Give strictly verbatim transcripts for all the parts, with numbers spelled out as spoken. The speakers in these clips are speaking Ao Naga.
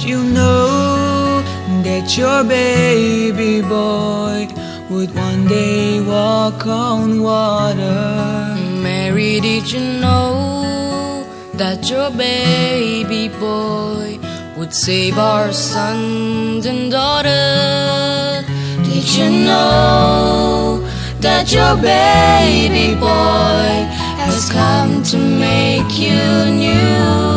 You know that your baby boy would one day walk on water. Mary, did you know that your baby boy would save our sons and daughters? Did you know that your baby boy has come to make you new?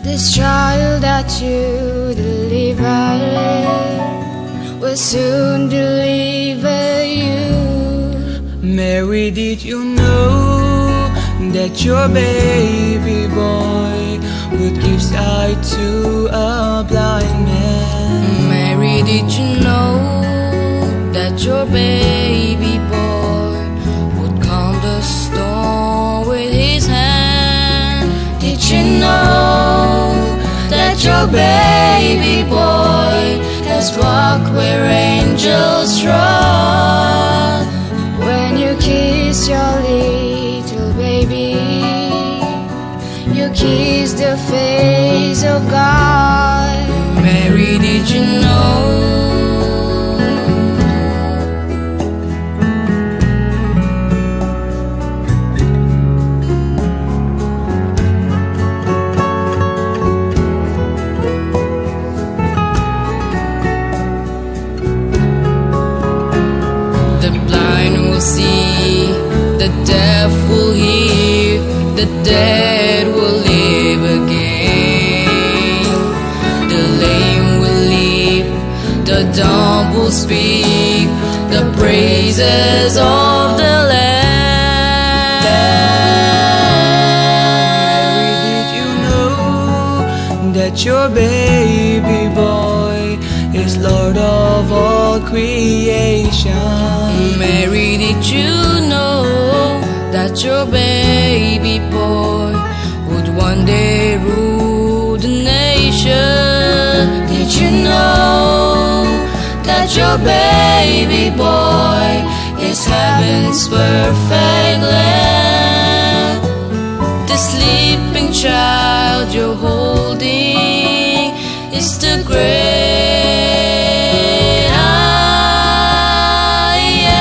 This child that you deliver will soon deliver you. Mary, did you know that your baby boy would give sight to a blind man? Mary, did you know that your baby boy would calm the storm with his hand? Did you know that your baby boy has walked where angels trod? When you kiss your little baby, you kiss the face of God. Mary, did you know? The blind will see, the deaf will hear, the dead will live again. The lame will leap, the dumb will speak, the praises of the Lamb. Did you know that your baby boy is Lord of all creation? Mary, did you know that your baby boy would one day rule the nation? Did you know that your baby boy is heaven's perfect Lamb? The sleeping child you're holding is the great I am.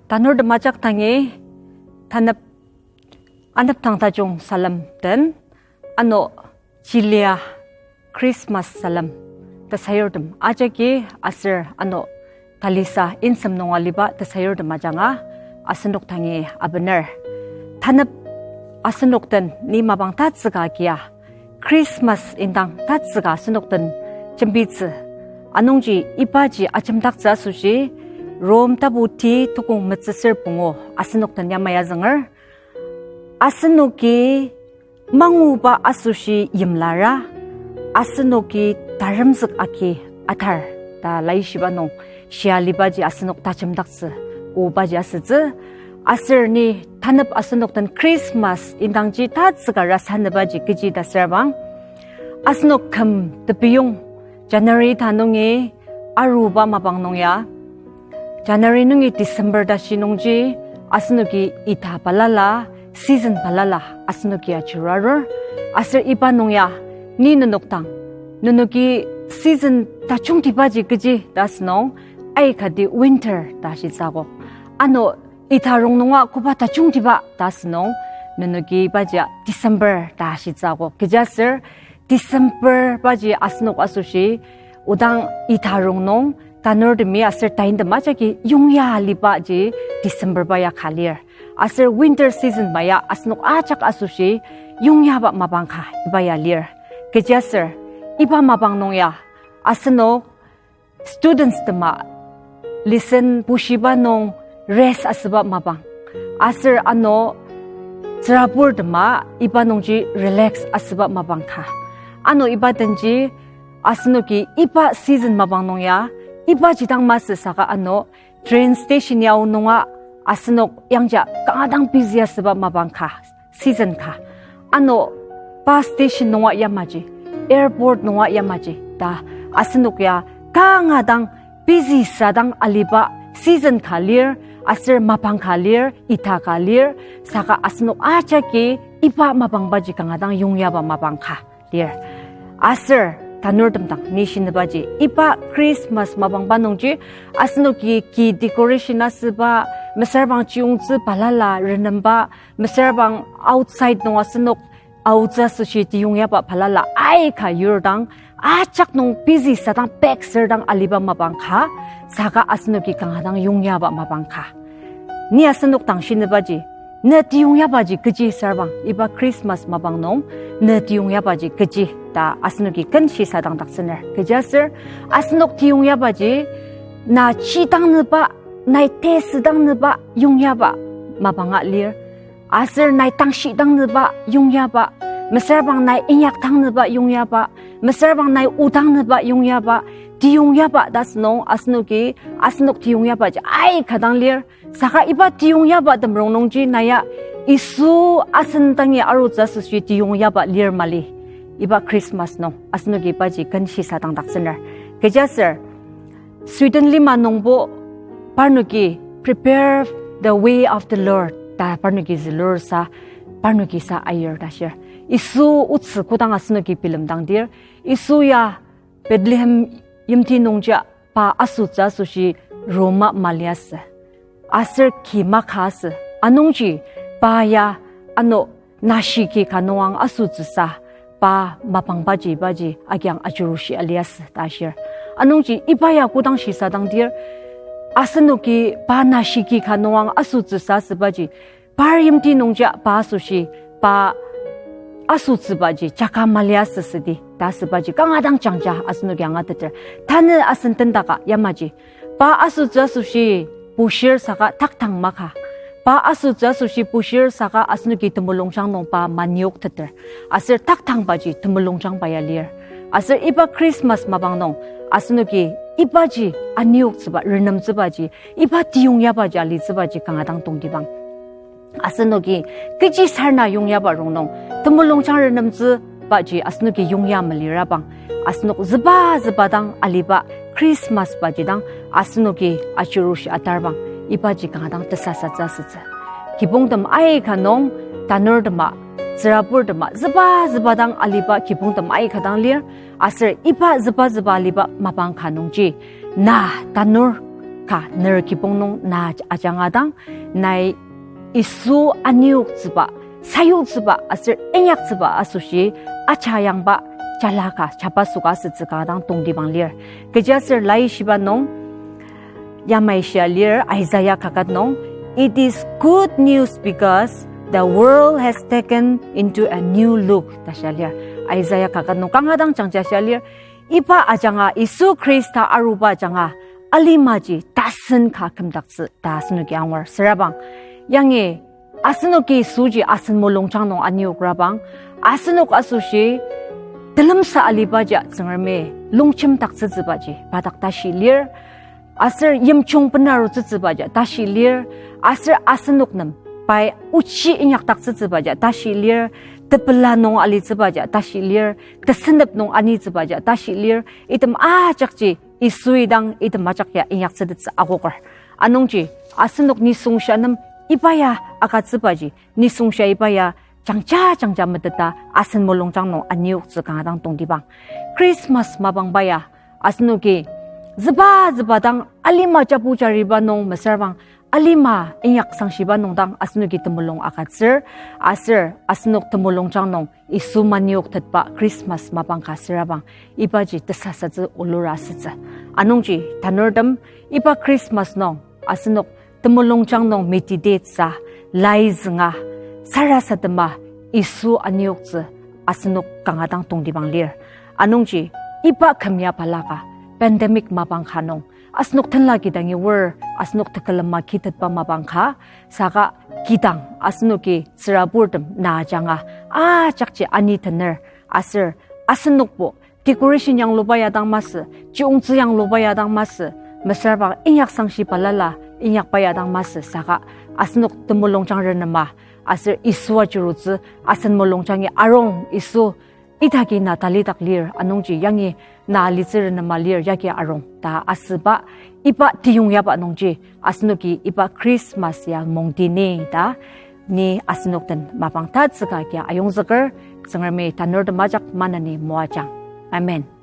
Tanurtem ajak dangi, tanep, anepdang tajung salem den, ano chilia Christmas salem tesayurtem ajaki aser ano talisa insem nunga liba tesayurtem ajanga asenok dangi abener. Tanep asenok den ni mapang tatsüka kia Christmas indang tatsüka asenok den jembitsü. Anungji ibaji ajemdaktsü asoshi Rom tapu ti tukong metsüsür pungu asenok den yamai azünger. Asenoki manguba asoshi yimlara, asenoki taremzük agi atar ta laishiba nung shia libaji asenok tajemdaktsü obaji asütsü. Aser ni tanep asenok den Christmas indangji tatsüka rasanebaji kechi ta sürabang, asenok küm tepiyong January ta nungi aruba mapang nung ya, January nungi December tashi nungji asenoki ita balala, season balala asenoki achirarur. Aser iba nung ya, ni nenok dang, nenoki season tajungtibaji kechi ta asünung, aikati winter ta ashitsü akok. Ano ita rongnunga koba tajungtiba ta asünung, nenoki ibaji December ta ashitsü akok. Kechiaser December baji asenok asoshi, odang ita rongnung, tanurtemi aser taintemajagi yongya alibaji December ba ya ka lir. Aser winter season ba ya asenok ajak asoshi yongyaba mapang ka iba ya lir. Kechiaser iba mapang nung ya asenok students tema lesson bushiba nung rest asüba mapang. Aser ano tsürabur tema iba nungji relax asüba mapang ka. Ano iba denji asenoki iba season mapang nung ya, ibaji dang masü saka ano train station yao nunga asenok yangja kanga dang busy asüba mapang ka, season ka. Ano bus station nunga yamaji airport nunga yamaji ta asenok ya kanga dang busy sadang aliba season ka lir, aser mapang ka lir, ita ka lir, saka asenok ajaki iba mapangbaji kanga dang yongyaba mapang ka lir. Aser tanurtem dang ni shinibaji, iba Christmas mapangba nungji, asenoki ki decoration asüba, mesüra bang chiyungtsü balala renemba, mesüra bang outside nung asenok aotsü asoshi tiyongyaba balala aika yurdang, ajak nung busy sadang pack sür dang aliba mapang ka, saka asenoki kanga dang yongyaba mapang ka. Ni asenok dang shinibaji, ne tiyongyabaji kechi süra bang, iba Christmas mapang nung, ne tiyongyabaji kechi ta asenoki ken shisadangdaktsüner. Kechiaser, asenok tiyongyabaji, na chidang nüba, nai tesüdang nüba yongyaba mapanga lir. Aser nai tangshidang nüba yongyaba, mesüra bang nai inyakdang nüba yongyaba, mesüra bang nai odang nüba yongyaba, tiyongyaba ta asünung, asenoki, asenok tiyongyabaji aika dang lir. Saka iba tiyongyaba temulung nungji na ya Yisu asen dangi arutsü asoshi tiyongyaba lir mali. Iba Christmas nung asenoki ibaji ken shisadangdaktsüner. Kechiaser Sweden lima nungbo parnoki Prepare the Way of the Lord ta parnoki zülur sa, parnoki sa ayir ta shir. Yisu otsü kodang asenoki bilemdangdir, Yisu ya Bethlehem yimti nungji pa asütsü asoshi roma maliasü. Aser ki maka asü. Anungji pa ya ano nashi ki ka nungang asütsüsa pa mapangbaji ibaji agiang ajurushi aliasü ta shir. Anungji iba ya kodang shisadangdir, asenoki pa nashi ki ka nungang asütsüsa asübaji, par yimti nungji pa asoshi, pa asütsübaji jaka maliasü südi ta asübaji kanga dang jangja asenoki angateter. Tanü asen tendaka yamaji, pa asütsü asoshi bushir saka taktang maka. Pa asütsü asoshi bushir saka asenoki temulungjang nung pa maniokteter. Aser taktangbaji temulungjangba ya lir. Aser iba Christmas mapang nung asenoki ibaji anioktsüba, renemtsübaji, iba tiyongyabaji alitsübaji kanga dang tongtibang. Asenoki kechi sarena yongyaba rongnung, temulungjang renemtsübaji asenoki yongya melirabang, asenok züba züba dang aliba Christmas baji dang asenoki ajurushi atarbang, ibaji kanga dang tesasatsü asütsü. Kibongtem aika nung, tanurtema, tsüraburtema, züba züba dang aliba kibongtem aika dang lir, aser iba züba züba aliba mapang ka nungji, na tanur ka ner kibong nung na ajanga dang, nai Yisu anioktsüba, sayutsüba aser inyaktsüba asoshi acha yangba jala ka jabaso ka asütsü kanga dang tongtibang lir. Kechiaser laishiba nung yamai shia lir, Isaiah kaket nung, It is good news because the world has taken into a new look ta shia lir. Isaiah kaket nung kanga dang jangja shia lir, iba ajanga, Yisu Khrista aruba ajanga, alimaji tasen ka kümdaktsü ta asenoki angur. Sürabang, yangi asenoki Yisuji asen mulungjang nung aniokrabang, asenok asoshi telemsa alibaji Tsüngremi longjem taktsütsübaji pa dak tashi lir, aser yimjung benarutsütsübaji tashi lir, aser asenok nem pai ochi inyakdaktsütsübaji tashi lir, tepela nung alitsübaji tashi lir, tesenep nung anitsübaji tashi lir, item ajakji Yisui dang item ajak ya inyaktsütettsü akoker. Anungji, asenok nisung sha nem iba ya agütsübaji, nisung sha iba ya jangja jangja meteta asen mulungjang nung anioktsü kanga dang tongtibang. Christmas mapangba ya, asenoki züba züba dang alima jabu jariba nung mesüra bang, alima inyak sangshiba nung dang asenoki temulung agütsür, aser asenok temulungjang nung Yisu manioktetba Christmas mapang ka sürabang, ibaji tesasatsü olura asütsü. Anungji tanurtem, iba Christmas nung asenok temulungjang nung meditate sa, lai zünga, sarasadema Yisu anioktsü asenok kanga dang tongtibang lir. Anungji iba kümya balaka, pandemic mapang ka nung, asenok tenla kidangi wor, asenok tekülema kitetba mapang ka, saka kidang asenoki tsüraburtem na ajanga ajakji ani tener, aser asenokbo decoration yangluba ya dang masü, chiyungtsü yangluba ya dang masü, mesüra bang inyak sangshi balala inyakba ya dang masü, saka asenok temulungjang renema, aser Yisu ajurutsü, asen mulungjangi arung Yisu Idaki na talidak lir, anungji yangi na alitsü renema lir yagi arung ta asüba, iba tiyongyaba nungji asenoki iba Christmas ya mongti ni ta, ni asenok den mapang tatsüka kia ayongzüker, Tsüngremi tanurtem ajak maneni moajang. Amen.